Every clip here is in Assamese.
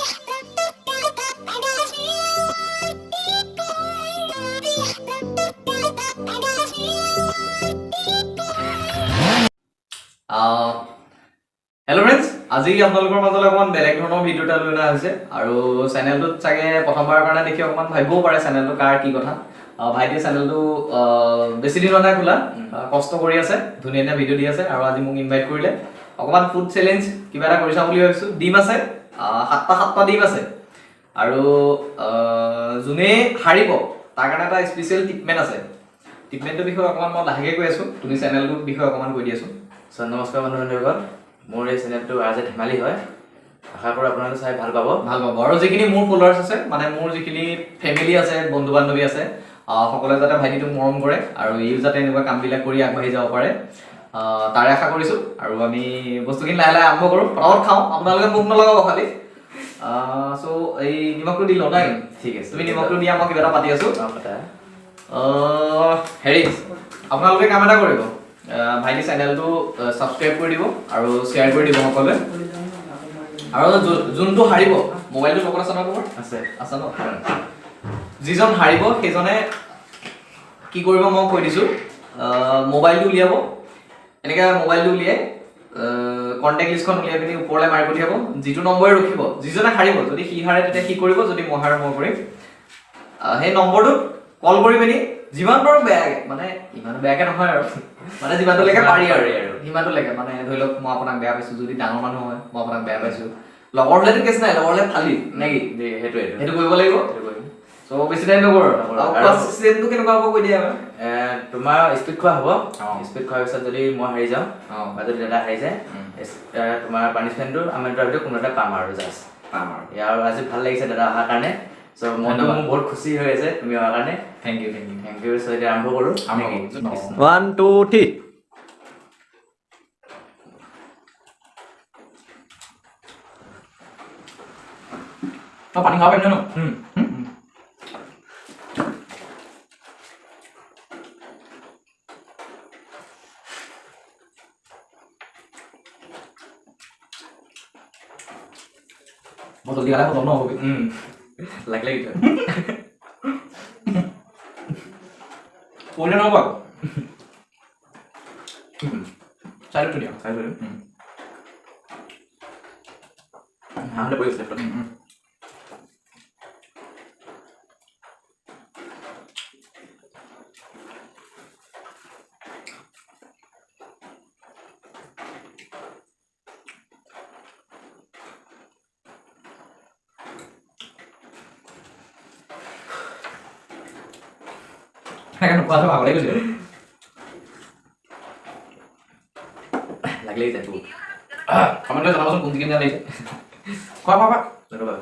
হেল্ল' ফ্ৰেণ্ডছ, আজি আপোনালোকৰ মাজলৈ অকণমান বেলেগ ধৰণৰ ভিডিঅ' এটা লৈ অনা হৈছে। আৰু চেনেলটোত চাগে প্ৰথমবাৰৰ কাৰণে দেখি অকণমান ভাবিবও পাৰে চেনেলটো কাৰ, কি কথা। ভাইটিয়ে চেনেলটো বেছি দিন হোৱা নাই খোলা, কষ্ট কৰি আছে, ধুনীয়া ধুনীয়া ভিডিঅ' দি আছে। আৰু আজি মোক ইনভাইট কৰিলে, অকণমান ফুড চেলেঞ্জ কিবা এটা কৰি চাম বুলি ভাবিছোঁ। ডিম আছে, সাতটা সাতটা ডিম আছে। আৰু যোনেই হাৰিব তাৰ কাৰণে এটা স্পেচিয়েল ট্ৰিটমেণ্ট আছে। ট্ৰিটমেণ্টটোৰ বিষয়ে অকণমান মই লাহেকৈ কৈ আছোঁ, তুমি চেনেলটোৰ বিষয়ে অকণমান কৈ দিয়াচোন। চ' নমস্কাৰ বন্ধু বান্ধৱীসকল, মোৰ এই চেনেলটো আৰ জে ধেমালি হয়। আশা কৰোঁ আপোনালোকে চাই ভাল পাব। ভাল পাব। আৰু যিখিনি মোৰ ফলোৱাৰ্ছ আছে, মানে মোৰ যিখিনি ফেমিলি আছে, বন্ধু বান্ধৱী আছে, সকলোৱে যাতে ভাইটিটোক মৰম কৰে আৰু ইও যাতে এনেকুৱা কামবিলাক কৰি আগবাঢ়ি যাব পাৰে, তাৰে আশা কৰিছোঁ। আৰু আমি বস্তুখিনি লাহে লাহে আৰম্ভ কৰোঁ, ফটাফট খাওঁ। আপোনালোকে মুখ নলগাব খালি। চ' এই নিমখটো দি লওঁ নাই? ঠিক আছে। তুমি নিমখটো দিয়া, মই কিবা এটা পাতি আছোঁ। অঁ, পাতা। হেৰি, আপোনালোকে কাম এটা কৰিব, ভাইটি চেনেলটো ছাবস্ক্ৰাইব কৰি দিব আৰু শ্বেয়াৰ কৰি দিব সকলোৱে। আৰু যোনটো হাৰিব, মোবাইলটো লগত আছে ন তোমাৰ? আছে। আছে ন? যিজন হাৰিব সেইজনে কি কৰিব মই কৈ দিছোঁ। মোবাইলটো উলিয়াব, এনেকৈ মোবাইলটো উলিয়াই কণ্টেক্ট লিষ্টখন উলিয়াই পিনি ওপৰলৈ মাৰি পঠিয়াব। যিটো নম্বৰে ৰখিব, যিজনে হাৰিব, যদি সি হাৰে তেতিয়া সি কৰিব, যদি মই হাৰো মই কৰিম। সেই নম্বৰটোত কল কৰি পিনি যিমান পাৰোঁ বেয়াকে, মানে ইমান বেয়াকে নহয় আৰু, মানে যিমানটোলৈকে পাৰি আৰু পাৰি আৰু। সিমানটোলৈকে, মানে ধৰি লওক মই আপোনাক বেয়া পাইছোঁ, যদি ডাঙৰ মানুহ হয় মই আপোনাক বেয়া পাইছোঁ, লগৰ হ'লেতো কেছ নাই, লগৰ হ'লে ফালি নে কি? দেই, সেইটোৱে। সেইটো কৰিব লাগিব। সেইটো কৰিম। চ' বেছি টাইম নকৰোঁ। নকৰোঁ। আৰু চিষ্টেমটো কেনেকুৱা হ'ব কৈ দিয়া এবাৰ। তোমাৰ স্পীড খোৱা হ'ব। স্পীড খোৱাৰ পিছত যদি মই হাৰি যাওঁ বা যদি দাদা হাৰি যায়, তোমাৰ পানিছমেণ্টটো আমাৰ দুটাৰ ভিতৰত কোনো এটা পাম আৰু জাষ্ট। পাম আৰু। আৰু আজি ভাল লাগিছে দাদা অহাৰ কাৰণে। চ' মনটো ধন্যবাদ। মোৰ বহুত খুচি হৈ আছে তুমি অহাৰ কাৰণে। Thank you, thank you. Thank you. চ' এতিয়া আৰম্ভ কৰোঁ। আৰম্ভ নেকি? কৰোঁ। কৃষ্ণ। 1, 2, 3। অঁ, পানী খাব পাৰিম জানো? বৰ জলদি খালে হজম নহ'ব। লাগি লাগি থয়। পৰিলে নহ'ব আকৌ। চাইডত থৈ দিয়া। চাই থৈ দিম। হাঁহতে পৰি গৈছিলে। সেনেকৈ নোখোৱা ভাগৰ লাগি গৈছে। লাগি লাগি যায় বহুত। কমেণ্ট কৰি জনাবচোন কোন কেনেকুৱা লাগিছে। খোৱা, খোৱা, খোৱা। ধন্যবাদ।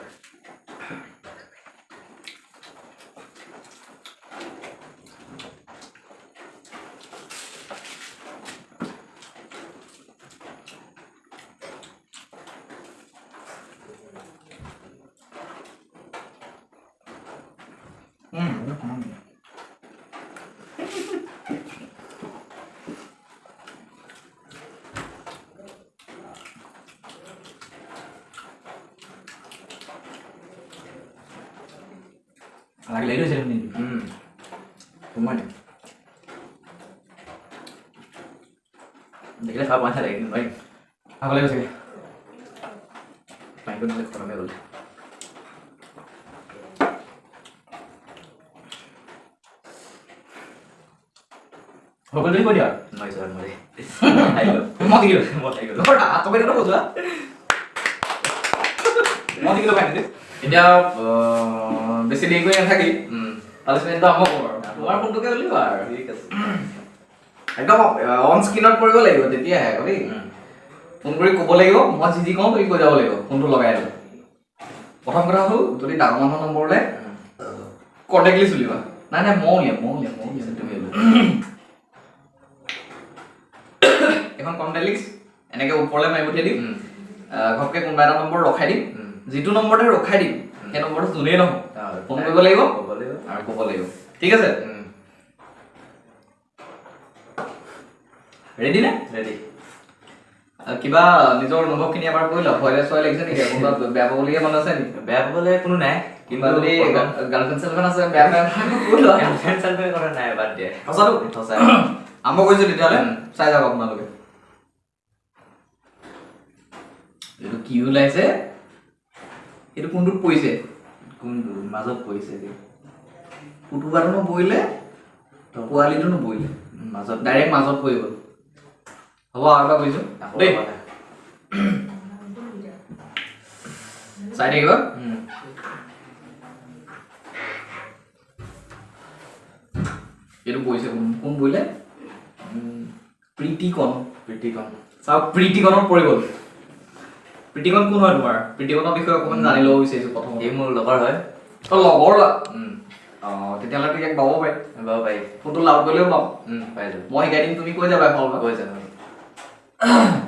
লাগি লাগি গৈছে দেখোন। সোমোৱাই নাই, দেখিলে খাব পৰা লাগে, নোৱাৰিম। ভাগৰ লাগি গৈছেগৈ। পানীটো নহ'লে খতমে গ'ল। হৈ গ'ল যদি কৈ দিয়া আৰু। নোৱাৰিছোঁ আৰু মই খাই গ'লো। মই জিকিলোঁ। মই খাই গ'লো। আঁতৰি বজোৱা, মই জিকিলোঁ ফাইনেলি। এতিয়া বেছি দেৰি কৰি নাথাকি পানিছমেণ্টটো আৰম্ভ কৰোঁ আৰু তোমাৰ ফোনটোকে উলিওৱা আৰু। ঠিক আছে। একদম অন স্ক্ৰীণত কৰিব লাগিব তেতিয়াহে আকৌ দেই। ফোন কৰি ক'ব লাগিব, মই যি যি কওঁ তুমি কৈ যাব লাগিব। ফোনটো লগাই লওঁ। প্ৰথম কথা হ'ল, যদি ডাঙৰ মানুহৰ নম্বৰলৈ কণ্টেক্ট লিষ্ট উলিওৱা। নাই নাই, মই উলিয়াম, মই উলিয়াম, মই উলিয়াম। তুমি উলিওৱা। এখন কণ্টেক্ট লিষ্ট এনেকৈ ওপৰলৈ মাৰি পঠিয়াই দিম। ঘপকৈ কোনোবা এটা নম্বৰ ৰখাই দিম। যিটো নম্বৰতে ৰখাই দিম, সেই নম্বৰটো যোনেই নহওক ফোন কৰিব লাগিব। ক'ব লাগিব। আৰু ক'ব লাগিব, ঠিক আছে? ৰেডি নে? ৰেডি। কিবা নিজৰ অনুভৱখিনি এবাৰ কৈ লোৱা। ভয় চয় লাগিছে নেকি? কোনোবা বেয়া পাবলগীয়া মানুহ আছে নেকি? বেয়া পাবলৈ কোনো নাই। কিবা যদি গাৰ্লফ্ৰেণ্ড চাৰ্লফ্ৰেণ্ড আছে, বেয়া পায় কৈ লোৱা। গাৰ্লফ্ৰেণ্ড চাৰ্লফ্ৰেণ্ড কথা নাই, বাদ দিয়ে। সঁচাটো? সঁচাই। আৰম্ভ কৰিছো তেতিয়াহ'লে, চাই যাওক আপোনালোকে। এইটো কি ওলাইছে? এইটো কোনটোত পৰিছে? কোনটো মাজত পৰিছে দেই। পুতুকাটো নপৰিলে, পোৱালিটো নপৰিলে, মাজত। ডাইৰেক্ট মাজত পৰি গ'ল। হ'ব, আৰু এবাৰ কৰিছো আকৌ দেই। কথা। চাই থাকিবা। এইটো পৰিছে কোন? কোন পৰিলে? প্ৰীতিকণ। প্ৰীতিকণ। চাওক, প্ৰীতিকণত পৰি গ'ল। প্ৰীতিকণ কোন হয় তোমাৰ? প্ৰীতিকণৰ বিষয়ে অকণমান জানি ল'ব বিচাৰিছো প্ৰথমতে। এই মোৰ লগৰ হয়। তই লগৰ ল'ৰা? অঁ, তেতিয়াহ'লে ইয়াক পাব পাৰি। পাব পাৰি। ফোনটো লাউড কৰিলেও পাম। পাই যাব। মই শিকাই দিম, তুমি কৈ যাবা এফালৰ পৰা। কৈ যাম।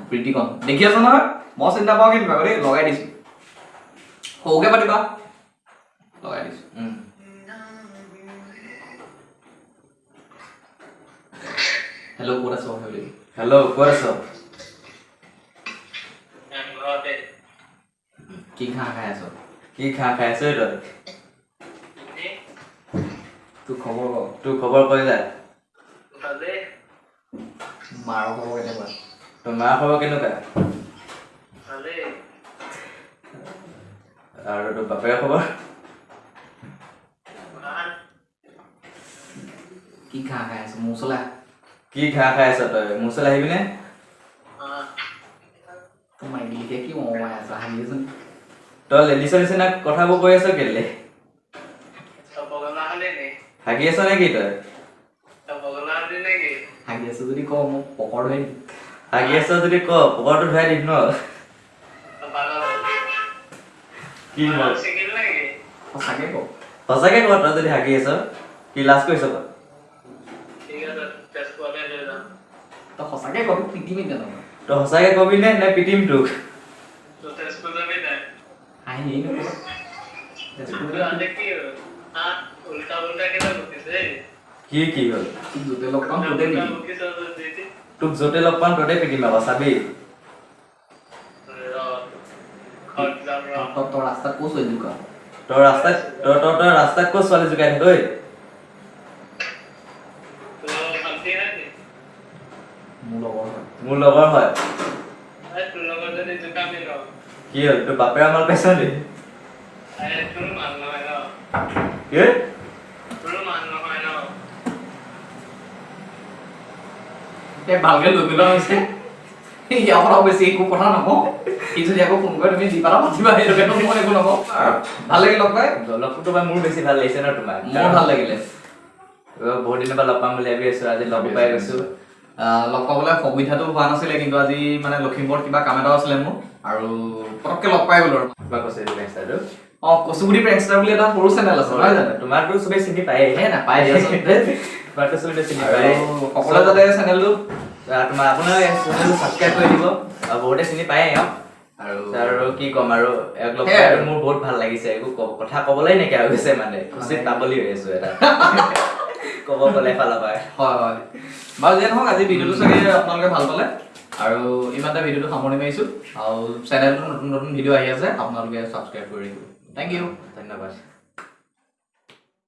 প্ৰীতিকণ দেখি আছ নহয়? মই চিন্তা পাওঁ কিন্তু দেই। লগাই দিছো, সৰুকে পাতিবা। লগাই দিছো। হেল্ল', ক'ত আছ বুলি। হেল্ল', ক'ত আছ? কি ঘাঁহ খাই আছ? কি ঘাঁহ খাই আছ তই? তোৰ খবৰ ক। তোৰ খবৰ কৈ যা। মাৰৰ খবৰ কেনেকুৱা? তোৰ মাৰ খবৰ কেনেকুৱা? আৰু তোৰ বাপেৰৰ খবৰ? কি ঘাঁহ খাই আছ? মোৰ ওচৰলৈ আহ। কি ঘাঁহ খাই আছ তই? মোৰ ওচৰলৈ আহিবিনে? তোৰ মাইকী লিখীয়া কি মমাই আছ? হাঁহি আছ নি? তই লেডিছৰ নিচিনা কথাবোৰ কৈ আছ কেলে? হাগি আছ নেকি তই? হাগি আছ যদি ক, মোক পকৰ ধৰি দিম। হাগি আছ যদি ক, পকৰটো ধুৱাই দিম ন। কি হ'ল? সঁচাকে ক। সঁচাকে ক, তই যদি হাগি আছ। কি লাজ কৰিছ ক? তই সঁচাকে ক, তোক পিটিম এতিয়া নহয়। তই সঁচাকে কবি নে নে পিটিম তোক? হাঁহি হেৰি নকবা। কি কি হ'ল? তোক য'তে লগ পাম ত'তে পিটিম। তোক য'তে লগ পাম ত'তে পিটিম আকৌ, চাবি। তই তই ৰাস্তাত ক'ত ছোৱালী জোকাৱ? তই ৰাস্তাত তই তই তই ৰাস্তাত ক'ত ছোৱালী জোকাই থাক ঐ? মোৰ লগৰ হয়। মোৰ লগৰ হয়। কি হ'ল, তোৰ বাপেৰা মাল পাইছ নি? কি? এই ভালকে লৈ পেলোৱা হৈছে। ইয়াৰ পৰা বেছি একো কথা নকওঁ। সি যদি আকৌ ফোন কৰে, তুমি যি পালা পাতিবা, সেইটো ক্ষেত্ৰত মই একো নকওঁ। ভাল লাগিল লগ পাই। লগটো পাই মোৰ বেছি ভাল লাগিছে ন তোমাক? মোৰ ভাল লাগিলে। বহুত দিনৰ পৰা লগ পাম বুলি ভাবি আছো, আজি লগো পাই গৈছো। লগ পাবলৈ সুবিধাটো হোৱা নাছিলে, কিন্তু আজি মানে লখিমপুৰত কিবা কাম এটাও আছিলে মোৰ, আৰু পটককে লগ পাই গ'লো। আৰু কিবা কৈছে প্ৰেংষ্টাৰটো? অঁ, কচুগুটি প্ৰেংষ্টাৰ বুলি এটা সৰু চেনেল আছে, নহয় জানো? তোমাৰতো চবেই চিনি পায়েই। হে, নাপায় দিয়াচোন। তোমাৰতো চবেই চিনি আৰু পায়। সকলোৱে যাতে চেনেলটো তোমাৰ আপোনাৰ চেনেলটো ছাবস্ক্ৰাইব কৰি দিব। আৰু বহুতে চিনি পায়েই এওঁক। আৰু আৰু কি ক'ম আৰু, এওঁক লগ সেয়াই পাই আৰু। মোৰ বহুত ভাল লাগিছে। একো কথা ক'বলৈ নাইকিয়া হৈ গৈছে, মানে খুচিত পাগলি হৈ আছো এটা ক'ব গ'লে এফালৰ পৰা। হয় হয়, বাৰু যিয়ে নহওক, আজি ভিডিঅ'টো চাগে আপোনালোকে ভাল পালে আৰু ইমানতে ভিডিঅ'টো সামৰণি মাৰিছোঁ। আৰু চেনেলটো নতুন নতুন ভিডিঅ' আহি আছে, আপোনালোকে ছাবস্ক্ৰাইব কৰি ৰাখিব। Thank U. ধন্যবাদ।